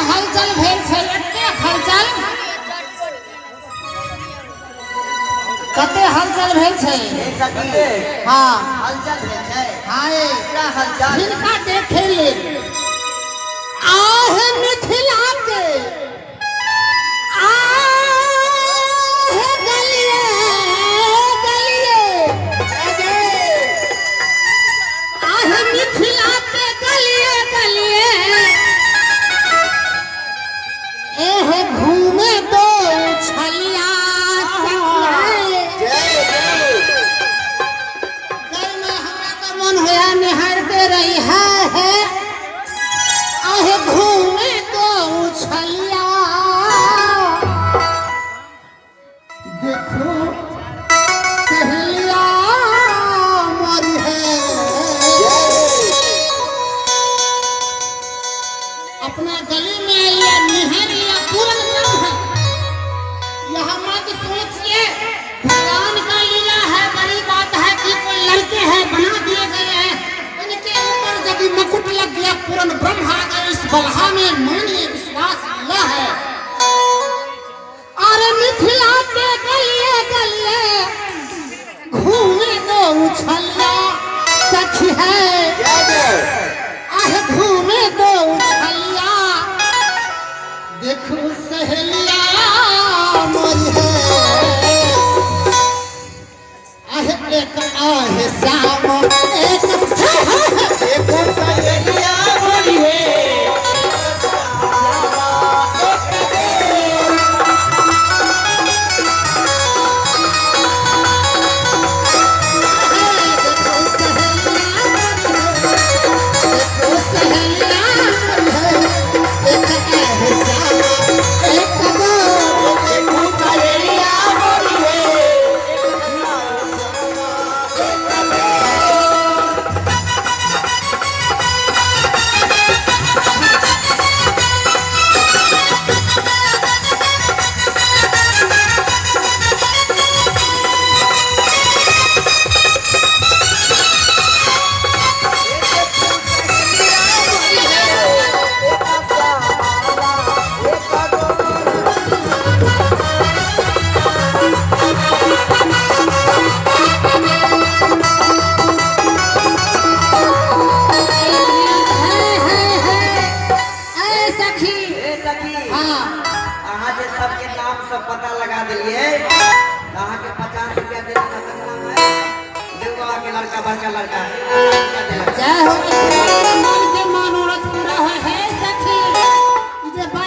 हलचल भेल छै, एतेक हलचल, कते हलचल भेल छै। हाँ, हलचल भेल छै। हाँ, पूरा हलचल। हिनका देखे लेल आहे मिथिला के आहे गलिए गलिए, आहे मिथिला के गलिए गलिए एह घूमे दो छलिया। जय जय। घर में हमरा तो मन होया निहारते रही है, है आहे घूमे दो छलिया। देखो सहेलिया मोरी है। अपना गली में लिया निहार लिया पूरन ब्रह्म है। यह मत सोचिए भगवान का लीला है, बड़ी बात है कि कोई लड़के हैं बना दिए गए हैं, इनके ऊपर यदि मुकुट लग गया पूरन ब्रह्म आ गए इस बलहा में, मानिए विश्वास लीला है। अरे मिथिला के गलिए गलिए घूमे दो उछलिया सखी है। जय जय। आह घूमे दो उछलिया, देखो सहेलिया मोरी है। आह एक आह श्याम एक है, है, है। देखो सहेलिया मोरी है। देखो सहेलिया मोरी है, देखो सहेलिया मोरी है। एक आह श्याम एक गो। देखो सहेलिया मोरी है। है है है ऐ सखी। ए सखी। हाँ। अहाँ जे सबके नाम सब पता लगा देलिए, अहाँके 50 रुपया देलक। ककर नाम है? देव बाबा के लड़का, बड़का लड़का, 50 रुपया देलक। जय हो।